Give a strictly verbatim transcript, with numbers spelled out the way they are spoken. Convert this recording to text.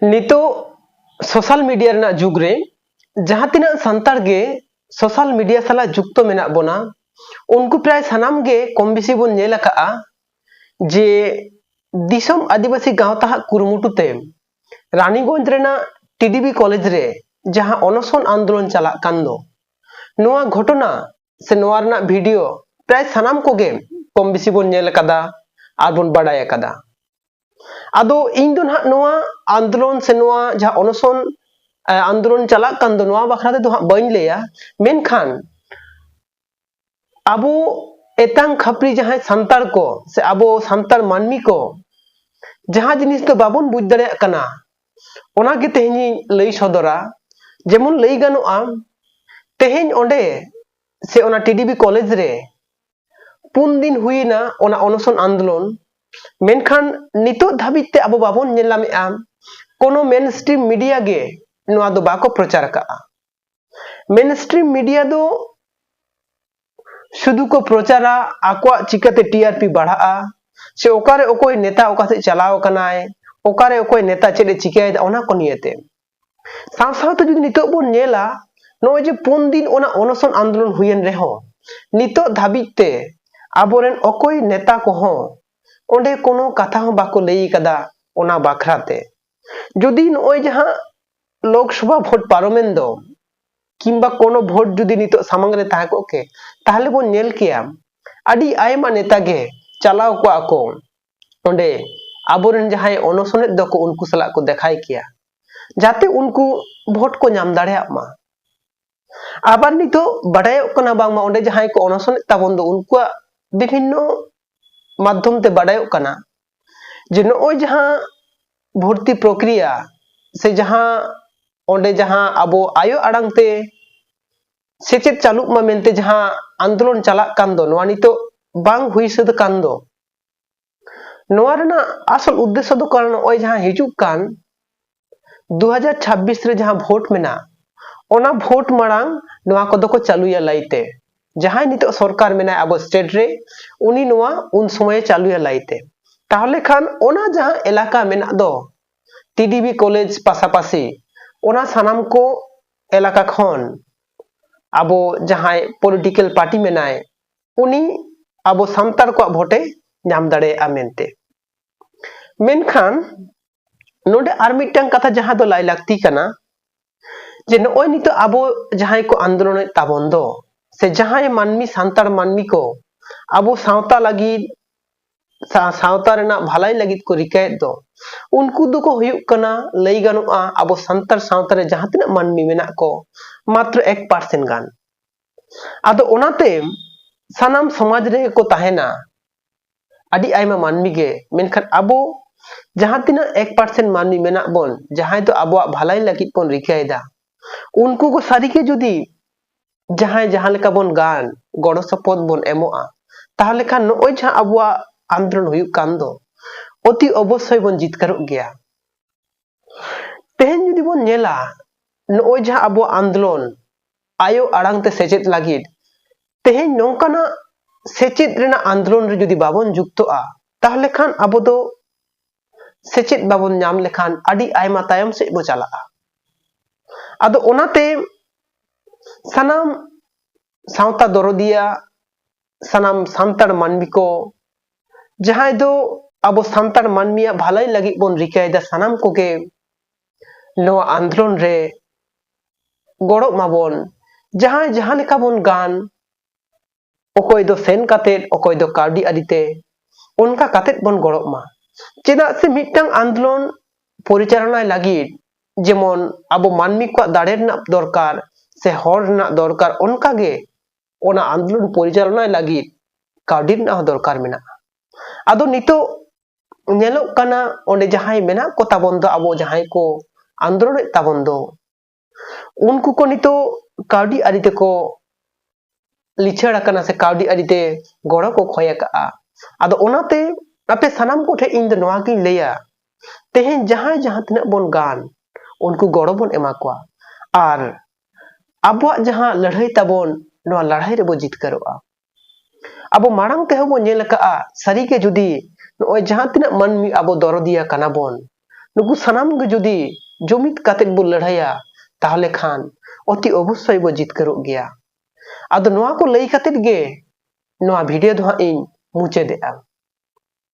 ᱱᱤᱛᱚᱜ social media ᱨᱮᱱᱟᱜ ᱡᱩᱜᱽ ᱨᱮ ᱡᱟᱦᱟᱸ ᱛᱤᱱᱟᱹᱜ ᱥᱟᱱᱛᱟᱲ ᱜᱮ ᱥᱳᱥᱟᱞ ᱢᱤᱰᱤᱭᱟ ᱥᱟᱞᱟᱜ ᱡᱩᱠᱛᱚ ᱢᱮᱱᱟᱜ ᱵᱚᱱᱟ, ᱩᱱᱠᱩ ᱯᱨᱟᱭ ᱥᱟᱱᱟᱢ ᱜᱮ ᱠᱚᱢ ᱵᱮᱥᱤ ᱵᱚᱱ ᱧᱮᱞ ᱟᱠᱟᱫᱼᱟ ᱡᱮ ᱫᱤᱥᱚᱢ ᱟᱹᱫᱤᱵᱟᱹᱥᱤ ᱜᱟᱶᱛᱟ ᱦᱟᱜ ᱠᱩᱨᱩᱢᱩᱴᱩ ᱛᱮ ᱨᱟᱱᱤᱜᱚᱸᱡᱽ ᱨᱮᱱᱟᱜ ᱴᱤᱰᱤᱵᱤ ᱠᱚᱞᱮᱡᱽ ᱨᱮ ᱡᱟᱦᱟᱸ ᱚᱱᱚᱥᱚᱱ ᱟᱱᱫᱳᱞᱚᱱ ᱪᱟᱞᱟᱜ ᱠᱟᱱ ᱫᱚ, ᱱᱚᱣᱟ ᱜᱷᱚᱴᱚᱱᱟ ᱥᱮ ᱱᱚᱣᱟ ᱨᱮᱱᱟᱜ ᱵᱷᱤᱰᱤᱭᱳ ᱯᱨᱟᱭ ᱥᱟᱱᱟᱢ ᱠᱚᱜᱮ ᱠᱚᱢ ᱵᱮᱥᱤ ᱵᱚᱱ ᱧᱮᱞ ᱟᱠᱟᱫᱟ ᱟᱨ ᱵᱚᱱ ᱵᱟᱰᱟᱭ ᱟᱠᱟᱫᱟ᱾ ᱟᱫᱚ ᱤᱧ ᱫᱚ ᱱᱟᱦᱟᱜ ᱱᱚᱣᱟ ᱟᱱᱫᱳᱞᱚᱱ ᱥᱮ ᱱᱚᱣᱟ ᱡᱟᱦᱟᱸ ᱚᱱᱚᱥᱚᱱ, ᱮ, ᱟᱱᱫᱳᱞᱚᱱ ᱪᱟᱞᱟᱜ ᱠᱟᱱ ᱫᱚ, ᱱᱚᱣᱟ ᱵᱟᱠᱷᱨᱟ ᱛᱮᱫᱚ ᱦᱟᱸᱜ ᱵᱟᱹᱧ ᱞᱟᱹᱭᱟ, ᱢᱮᱱᱠᱷᱟᱱ ᱟᱵᱚ ᱮᱛᱟᱝ ᱠᱷᱟᱹᱯᱨᱤ ᱡᱟᱦᱟᱸᱭ ᱥᱟᱱᱛᱟᱲ ᱠᱚ ᱥᱮ ᱟᱵᱚ ᱥᱟᱱᱛᱟᱲ ᱢᱟᱹᱱᱢᱤ ᱠᱚ ᱡᱟᱦᱟᱸ ᱡᱤᱱᱤᱥ ᱫᱚ ᱵᱟᱵᱚᱱ ᱵᱩᱡᱽ ᱫᱟᱲᱮᱭᱟᱜ ᱠᱟᱱᱟ, ᱚᱱᱟ ᱜᱮ ᱛᱮᱦᱮᱧᱤᱧ ᱞᱟᱹᱭ ᱥᱚᱫᱚᱨᱟ᱾ ᱡᱮᱢᱚᱱ ᱞᱟᱹᱭ ᱜᱟᱱᱚᱜᱼᱟ, ᱛᱮᱦᱮᱧ ᱚᱸᱰᱮ ᱥᱮ ᱚᱱᱟ ᱴᱤᱰᱤᱵᱤ ᱠᱚᱞᱮᱡᱽ ᱨᱮ ᱯᱩᱱ ᱫᱤᱱ ᱦᱩᱭᱮᱱᱟ ᱚᱱᱟ ᱚᱱᱚᱥᱚᱱ ᱟᱱᱫᱳᱞᱚᱱ, ᱢᱮᱱᱠᱷᱟᱱ ᱱᱤᱛᱚᱜ ᱫᱷᱟᱹᱵᱤᱡ ᱛᱮ ᱟᱵᱚ ᱵᱟᱵᱚᱱ ᱧᱮᱞ ᱧᱟᱢᱮᱫᱼᱟ ᱠᱳᱱᱳ ᱢᱮᱱ ᱥᱴᱨᱤᱢ ᱢᱤᱰᱤᱭᱟ ᱜᱮ ᱱᱚᱣᱟ ᱫᱚ ᱵᱟᱠᱚ ᱯᱨᱚᱪᱟᱨ ᱟᱠᱟᱫᱼᱟ᱾ ᱢᱮᱱ ᱥᱴᱨᱤᱢ ᱢᱤᱰᱤᱭᱟ ᱫᱚ ᱥᱩᱫᱷᱩ ᱠᱚ ᱯᱨᱚᱪᱟᱨᱟ ᱟᱠᱚᱣᱟᱜ ᱪᱤᱠᱟᱹᱛᱮ ᱴᱤ ᱟᱨ ᱯᱤ ᱵᱟᱲᱦᱟᱜᱼᱟ, ᱥᱮ ᱚᱠᱟᱨᱮ ᱚᱠᱚᱭ ᱱᱮᱛᱟ ᱚᱠᱟ ᱥᱮᱫ ᱪᱟᱞᱟᱣ ᱟᱠᱟᱱᱟᱭ, ᱚᱠᱟᱨᱮ ᱚᱠᱚᱭ ᱱᱮᱛᱟ ᱪᱮᱫ ᱮ ᱪᱤᱠᱟᱹᱭᱮᱫᱟ, ᱚᱱᱟ ᱠᱚ ᱱᱤᱭᱮᱛᱮ᱾ ᱥᱟᱶ ᱥᱟᱶᱛᱮ ᱡᱩᱫᱤ ᱱᱤᱛᱚᱜ ᱵᱚᱱ ᱧᱮᱞᱟ, ᱱᱚᱜᱼᱚᱭ ᱡᱮ ᱯᱩᱱ ᱫᱤᱱ ᱚᱱᱟ ᱚᱱᱚᱥᱚᱱ ᱟᱱᱫᱳᱞᱚᱱ ᱦᱩᱭᱮᱱ ᱨᱮᱦᱚᱸ, ᱱᱤᱛᱚᱜ ᱫᱷᱟᱹᱵᱤᱡ ᱛᱮ ᱟᱵᱚᱨᱮᱱ ᱚᱠᱚᱭ ᱱᱮᱛᱟ ᱠᱚᱦᱚᱸ ᱚᱸᱰᱮ ᱠᱳᱱᱳ ᱠᱟᱛᱷᱟ ᱦᱚᱸ ᱵᱟᱠᱚ ᱞᱟᱹᱭ ᱟᱠᱟᱫᱟ ᱚᱱᱟ ᱵᱟᱠᱷᱨᱟ ᱛᱮ᱾ ᱡᱩᱫᱤ ᱱᱚᱜᱼᱚᱭ ᱡᱟᱦᱟᱸ ᱞᱳᱠᱥᱚᱵᱷᱟ ᱵᱷᱳᱴ ᱯᱟᱨᱚᱢᱮᱱ ᱫᱚ, ᱠᱤᱝᱵᱟ ᱠᱳᱱᱳ ᱵᱷᱳᱴ ᱡᱩᱫᱤ ᱱᱤᱛᱚᱜ ᱥᱟᱢᱟᱝ ᱨᱮ ᱛᱟᱦᱮᱸ ᱠᱚᱜ ᱠᱮ, ᱛᱟᱦᱚᱞᱮ ᱵᱚᱱ ᱧᱮᱞ ᱠᱮᱭᱟ ᱟᱹᱰᱤ ᱟᱭᱢᱟ ᱱᱮᱛᱟ ᱜᱮ ᱪᱟᱞᱟᱣ ᱠᱚᱜᱼᱟ ᱠᱚ ᱚᱸᱰᱮ, ᱟᱵᱚᱨᱮᱱ ᱡᱟᱦᱟᱸᱭ ᱚᱱᱚᱥᱚᱱᱮᱫ ᱫᱚᱠᱚ ᱩᱱᱠᱩ ᱥᱟᱞᱟᱜ ᱠᱚ ᱫᱮᱠᱷᱟᱭ ᱠᱮᱭᱟ, ᱡᱟᱛᱮ ᱩᱱᱠᱩ ᱵᱷᱳᱴ ᱠᱚ ᱧᱟᱢ ᱫᱟᱲᱮᱭᱟᱜ ᱢᱟ᱾ ᱟᱵᱟᱨ ᱱᱤᱛᱚᱜ ᱵᱟᱰᱟᱭᱚᱜ ᱠᱟᱱᱟ ᱵᱟᱝᱢᱟ ᱚᱸᱰᱮ ᱡᱟᱦᱟᱸᱭ ᱠᱚ ᱚᱱᱚᱥᱚᱱᱮᱫ ᱛᱟᱵᱚᱱ ᱫᱚ ᱩᱱᱠᱩᱣᱟᱜ ᱵᱤᱵᱷᱤᱱᱱᱚ ᱢᱟᱫᱽᱫᱷᱚᱢ ᱛᱮ ᱵᱟᱰᱟᱭᱚᱜ ᱠᱟᱱᱟ ᱡᱮ ᱱᱚᱜᱼᱚᱭ ᱡᱟᱦᱟᱸ ᱵᱷᱚᱨᱛᱤ ᱯᱨᱚᱠᱨᱤᱭᱟ ᱥᱮ ᱡᱟᱦᱟᱸ ᱚᱸᱰᱮ ᱡᱟᱦᱟᱸ ᱟᱵᱚ ᱟᱭᱳ ᱟᱲᱟᱝ ᱛᱮ ᱥᱮᱪᱮᱫ ᱪᱟᱹᱞᱩᱜ ᱢᱟ ᱢᱮᱱᱛᱮ ᱡᱟᱦᱟᱸ ᱟᱱᱫᱳᱞᱚᱱ ᱪᱟᱞᱟᱜ ᱠᱟᱱ ᱫᱚ, ᱱᱚᱣᱟ ᱱᱤᱛᱚᱜ ᱵᱟᱝ ᱦᱩᱭ ᱥᱟᱹᱛ ᱟᱠᱟᱱ ᱫᱚ, ᱱᱚᱣᱟ ᱨᱮᱱᱟᱜ ᱟᱥᱚᱞ ᱩᱫᱽᱫᱮᱥᱥᱚ ᱫᱚ ᱠᱟᱱᱟ ᱱᱚᱜᱼᱚᱭ ᱡᱟᱦᱟᱸ ᱦᱤᱡᱩᱜ ᱠᱟᱱ ᱫᱩ ᱦᱟᱡᱟᱨ ᱪᱷᱟᱵᱵᱤᱥ ᱨᱮ ᱡᱟᱦᱟᱸ ᱵᱷᱳᱴ ᱢᱮᱱᱟᱜᱼᱟ, ᱚᱱᱟ ᱵᱷᱳᱴ ᱢᱟᱲᱟᱝ ᱱᱚᱣᱟ ᱠᱚᱫᱚ ᱠᱚ ᱪᱟᱹᱞᱩᱭᱟ ᱞᱟᱹᱭᱛᱮ᱾ ᱡᱟᱦᱟᱸᱭ ᱱᱤᱛᱚᱜ ᱥᱚᱨᱠᱟᱨ ᱢᱮᱱᱟᱭ ᱟᱵᱚ ᱥᱴᱮᱴ ᱨᱮ, ᱩᱱᱤ ᱱᱚᱣᱟ ᱩᱱ ᱥᱚᱢᱚᱭᱮ ᱪᱟᱹᱞᱩᱭᱟ ᱞᱟᱹᱭᱛᱮ᱾ ᱛᱟᱦᱚᱞᱮ ᱠᱷᱟᱱ ᱚᱱᱟ ᱡᱟᱦᱟᱸ ᱮᱞᱟᱠᱟ ᱢᱮᱱᱟᱜ ᱫᱚ, ᱰᱤ ᱰᱤ ᱵᱤ ᱠᱚᱞᱮᱡᱽ ᱯᱟᱥᱟᱯᱟᱥᱤ, ᱚᱱᱟ ᱥᱟᱱᱟᱢ ᱠᱚ ᱮᱞᱟᱠᱟ ᱠᱷᱚᱱ ᱟᱵᱚ ᱡᱟᱦᱟᱸᱭ ᱯᱚᱞᱤᱴᱤᱠᱮᱞ ᱯᱟᱨᱴᱤ ᱢᱮᱱᱟᱭ, ᱩᱱᱤ ᱟᱵᱚ ᱥᱟᱱᱛᱟᱲ ᱠᱚᱣᱟᱜ ᱵᱷᱳᱴᱮ ᱧᱟᱢ ᱫᱟᱲᱮᱭᱟᱜᱼᱟ ᱢᱮᱱᱛᱮ᱾ ᱢᱮᱱᱠᱷᱟᱱ ᱱᱚᱰᱮ ᱟᱨ ᱢᱤᱫᱴᱟᱝ ᱠᱟᱛᱷᱟ ᱡᱟᱦᱟᱸ ᱫᱚ ᱞᱟᱭ ᱞᱟᱹᱠᱛᱤ ᱠᱟᱱᱟ, ᱡᱮ ᱱᱚᱜᱼᱚᱭ ᱱᱤᱛᱚᱜ ᱟᱵᱚ ᱡᱟᱦᱟᱸᱭ ᱠᱚ ᱟᱱᱫᱳᱞᱚᱱᱮᱫ ᱛᱟᱵᱚᱱ ᱫᱚ, ᱥᱮ ᱡᱟᱦᱟᱸᱭ ᱢᱟᱹᱱᱢᱤ, ᱥᱟᱱᱛᱟᱲ ᱢᱟᱹᱱᱢᱤ ᱠᱚ ᱟᱵᱚ ᱥᱟᱶᱛᱟ ᱞᱟᱹᱜᱤᱫ, ᱥᱟ-, ᱥᱟᱶᱛᱟ ᱨᱮᱱᱟᱜ ᱵᱷᱟᱞᱟᱭ ᱞᱟᱹᱜᱤᱫ ᱠᱚ ᱨᱤᱠᱟᱹᱭᱮᱫ ᱫᱚ, ᱩᱱᱠᱩ ᱫᱚᱠᱚ ᱦᱩᱭᱩᱜ ᱠᱟᱱᱟ, ᱞᱟᱹᱭ ᱜᱟᱱᱚᱜᱼᱟ, ᱟᱵᱚ ᱥᱟᱱᱛᱟᱲ ᱥᱟᱶᱛᱟ ᱨᱮ ᱡᱟᱦᱟᱸ ᱛᱤᱱᱟᱹᱜ ᱢᱟᱹᱱᱢᱤ ᱢᱮᱱᱟᱜ ᱠᱚ, ᱢᱟᱛᱨᱚ ᱮᱠ ᱯᱟᱨᱥᱮᱱᱴ ᱜᱟᱱ᱾ ᱟᱫᱚ ᱚᱱᱟᱛᱮ ᱥᱟᱱᱟᱢ ᱥᱚᱢᱟᱡᱽ ᱨᱮᱜᱮ ᱠᱚ ᱛᱟᱦᱮᱱᱟ, ᱟᱹᱰᱤ ᱟᱭᱢᱟ ᱢᱟᱹᱱᱢᱤ ᱜᱮ᱾ ᱢᱮᱱᱠᱷᱟᱱ ᱟᱵᱚ ᱡᱟᱦᱟᱸ ᱛᱤᱱᱟᱹᱜ ᱮᱠ ᱯᱟᱨᱥᱮᱱᱴ ᱢᱟᱹᱱᱢᱤ ᱢᱮᱱᱟᱜ ᱵᱚᱱ, ᱡᱟᱦᱟᱸᱭ ᱫᱚ ᱟᱵᱚᱣᱟᱜ ᱵᱷᱟᱞᱟᱭ ᱞᱟᱹᱜᱤᱫ ᱵᱚᱱ ᱨᱤᱠᱟᱹᱭᱮᱫᱟ, ᱩᱱᱠᱩ ᱠᱚ ᱥᱟᱹᱨᱤᱜᱮ ᱡᱩᱫᱤ ᱡᱟᱦᱟᱸᱭ ᱡᱟᱦᱟᱸ ᱞᱮᱠᱟ ᱵᱚᱱ ᱜᱟᱱ ᱜᱚᱲᱚ ᱥᱚᱯᱚᱦᱚᱫ ᱵᱚᱱ ᱮᱢᱚᱜᱼᱟ, ᱛᱟᱦᱚᱞᱮ ᱠᱷᱟᱱ ᱱᱚᱜᱼᱚᱭ ᱡᱟᱦᱟᱸ ᱟᱵᱚᱣᱟᱜ ᱟᱱᱫᱳᱞᱚᱱ ᱦᱩᱭᱩᱜ ᱠᱟᱱ ᱫᱚ, ᱚᱛᱤ ᱚᱵᱚᱥᱥᱳᱭ ᱵᱚᱱ ᱡᱤᱛᱠᱟᱹᱨᱚᱜ ᱜᱮᱭᱟ᱾ ᱛᱮᱦᱮᱧ ᱡᱩᱫᱤ ᱵᱚᱱ ᱧᱮᱞᱟ, ᱱᱚᱜᱼᱚᱭ ᱡᱟᱦᱟᱸ ᱟᱵᱚᱣᱟᱜ ᱟᱱᱫᱳᱞᱚᱱ ᱟᱭᱳ ᱟᱲᱟᱝ ᱛᱮ ᱥᱮᱪᱮᱫ ᱞᱟᱹᱜᱤᱫ, ᱛᱮᱦᱮᱧ ᱱᱚᱝᱠᱟᱱᱟᱜ ᱥᱮᱪᱮᱫ ᱨᱮᱱᱟᱜ ᱟᱱᱫᱳᱞᱚᱱ ᱨᱮ ᱡᱩᱫᱤ ᱵᱟᱵᱚᱱ ᱡᱩᱠᱛᱚᱜᱼᱟ, ᱛᱟᱦᱚᱞᱮ ᱠᱷᱟᱱ ᱟᱵᱚ ᱫᱚ ᱥᱮᱪᱮᱫ ᱵᱟᱵᱚᱱ ᱧᱟᱢ ᱞᱮᱠᱷᱟᱱ ᱟᱹᱰᱤ ᱟᱭᱢᱟ ᱛᱟᱭᱚᱢ ᱥᱮᱫ ᱵᱚ ᱪᱟᱞᱟᱜᱼᱟ᱾ ᱟᱫᱚ ᱚᱱᱟᱛᱮ ᱥᱟᱱᱟᱢ ᱥᱟᱶᱛᱟ ᱫᱚᱨᱚᱫᱤᱭᱟ, ᱥᱟᱱᱟᱢ ᱥᱟᱱᱛᱟᱲ ᱢᱟᱹᱱᱢᱤ ᱠᱚ, ᱡᱟᱦᱟᱸᱭ ᱫᱚ ᱟᱵᱚ ᱥᱟᱱᱛᱟᱲ ᱢᱟᱹᱱᱢᱤᱭᱟᱜ ᱵᱷᱟᱹᱞᱟᱹᱭ ᱞᱟᱹᱜᱤᱫ ᱵᱚᱱ ᱨᱤᱠᱟᱹᱭᱮᱫᱟ, ᱥᱟᱱᱟᱢ ᱠᱚᱜᱮ ᱱᱚᱣᱟ ᱟᱱᱫᱳᱞᱚᱱ ᱨᱮ ᱜᱚᱲᱚᱜ ᱢᱟᱵᱚᱱ᱾ ᱡᱟᱦᱟᱸᱭ ᱡᱟᱦᱟᱸ ᱞᱮᱠᱟ ᱵᱚᱱ ᱜᱟᱱ, ᱚᱠᱚᱭ ᱫᱚ ᱥᱮᱱ ᱠᱟᱛᱮᱫ, ᱚᱠᱚᱭ ᱫᱚ ᱠᱟᱹᱣᱰᱤ ᱟᱹᱨᱤᱛᱮ, ᱚᱱᱠᱟ ᱠᱟᱛᱮᱫ ᱵᱚᱱ ᱜᱚᱲᱚᱜ ᱢᱟ᱾ ᱪᱮᱫᱟᱜ ᱥᱮ ᱢᱤᱫᱴᱟᱝ ᱟᱱᱫᱳᱞᱚᱱ ᱯᱚᱨᱤᱪᱟᱞᱚᱱᱟᱭ ᱞᱟᱹᱜᱤᱫ ᱡᱮᱢᱚᱱ ᱟᱵᱚ ᱢᱟᱹᱱᱢᱤ ᱠᱚᱣᱟᱜ ᱫᱟᱲᱮ ᱨᱮᱱᱟᱜ ᱫᱚᱨᱠᱟᱨ ᱥᱮ ᱦᱚᱲ ᱨᱮᱱᱟᱜ ᱫᱚᱨᱠᱟᱨ, ᱚᱱᱠᱟᱜᱮ ᱚᱱᱟ ᱟᱱᱫᱳᱞᱚᱱ ᱯᱚᱨᱤᱪᱟᱞᱚᱱᱟᱭ ᱞᱟᱹᱜᱤᱫ ᱠᱟᱹᱣᱰᱤ ᱨᱮᱱᱟᱜ ᱦᱚᱸ ᱫᱚᱨᱠᱟᱨ ᱢᱮᱱᱟᱜᱼᱟ᱾ ᱟᱫᱚ ᱱᱤᱛᱚᱜ ᱧᱮᱞᱚᱜ ᱠᱟᱱᱟ, ᱚᱸᱰᱮ ᱡᱟᱦᱟᱸᱭ ᱢᱮᱱᱟᱜ ᱠᱚ ᱛᱟᱵᱚᱱ ᱫᱚ, ᱟᱵᱚ ᱡᱟᱦᱟᱸᱭ ᱠᱚ ᱟᱱᱫᱳᱞᱚᱱᱮᱫ ᱛᱟᱵᱚᱱ ᱫᱚ, ᱩᱱᱠᱩ ᱠᱚ ᱱᱤᱛᱚᱜ ᱠᱟᱹᱣᱰᱤ ᱟᱹᱨᱤ ᱛᱮᱠᱚ ᱞᱤᱪᱟᱹᱲ ᱟᱠᱟᱱᱟ ᱥᱮ ᱠᱟᱹᱣᱰᱤ ᱟᱹᱨᱤ ᱛᱮ ᱜᱚᱲᱚ ᱠᱚ ᱠᱷᱚᱭ ᱟᱠᱟᱫᱼᱟ᱾ ᱟᱫᱚ ᱚᱱᱟᱛᱮ ᱟᱯᱮ ᱥᱟᱱᱟᱢ ᱠᱚᱴᱷᱮᱱ ᱤᱧ ᱫᱚ ᱱᱚᱣᱟ ᱜᱤᱧ ᱞᱟᱹᱭᱟ, ᱛᱮᱦᱮᱧ ᱡᱟᱦᱟᱸᱭ ᱡᱟᱦᱟᱸ ᱛᱤᱱᱟᱹᱜ ᱵᱚᱱ ᱜᱟᱱ, ᱩᱱᱠᱩ ᱜᱚᱲᱚ ᱵᱚᱱ ᱮᱢᱟ ᱠᱚᱣᱟ᱾ ᱟᱨ ᱟᱵᱚᱣᱟᱜ ᱡᱟᱦᱟᱸ ᱞᱟᱹᱲᱦᱟᱹᱭ ᱛᱟᱵᱚᱱ, ᱱᱚᱣᱟ ᱞᱟᱹᱲᱦᱟᱹᱭ ᱨᱮᱵᱚ ᱡᱤᱛᱠᱟᱹᱨᱚᱜᱼᱟ᱾ ᱟᱵᱚ ᱢᱟᱲᱟᱝ ᱛᱮᱦᱚᱸ ᱵᱚᱱ ᱧᱮᱞ ᱟᱠᱟᱫᱼᱟ, ᱥᱟᱹᱨᱤᱜᱮ ᱡᱩᱫᱤ ᱱᱚᱜᱼᱚᱭ ᱡᱟᱦᱟᱸ ᱛᱤᱱᱟᱹᱜ ᱢᱟᱹᱱᱢᱤ ᱟᱵᱚ ᱫᱚᱨᱚᱫᱤᱭᱟ ᱠᱟᱱᱟ ᱵᱚᱱ, ᱱᱩᱠᱩ ᱥᱟᱱᱟᱢ ᱜᱮ ᱡᱩᱫᱤ ᱡᱩᱢᱤᱫ ᱠᱟᱛᱮᱫ ᱵᱚ ᱞᱟᱹᱲᱦᱟᱹᱭᱟ, ᱛᱟᱦᱚᱞᱮ ᱠᱷᱟᱱ ᱚᱛᱤ ᱚᱵᱚᱥᱥᱳᱭ ᱵᱚ ᱡᱤᱛᱠᱟᱹᱨᱚᱜ ᱜᱮᱭᱟ᱾ ᱟᱫᱚ ᱱᱚᱣᱟ ᱠᱚ ᱞᱟᱹᱭ ᱠᱟᱛᱮᱫ ᱜᱮ ᱱᱚᱣᱟ ᱵᱷᱤᱰᱤᱭᱳ ᱫᱚ ᱦᱟᱸᱜ ᱤᱧ ᱢᱩᱪᱟᱹᱫᱮᱜᱼᱟ᱾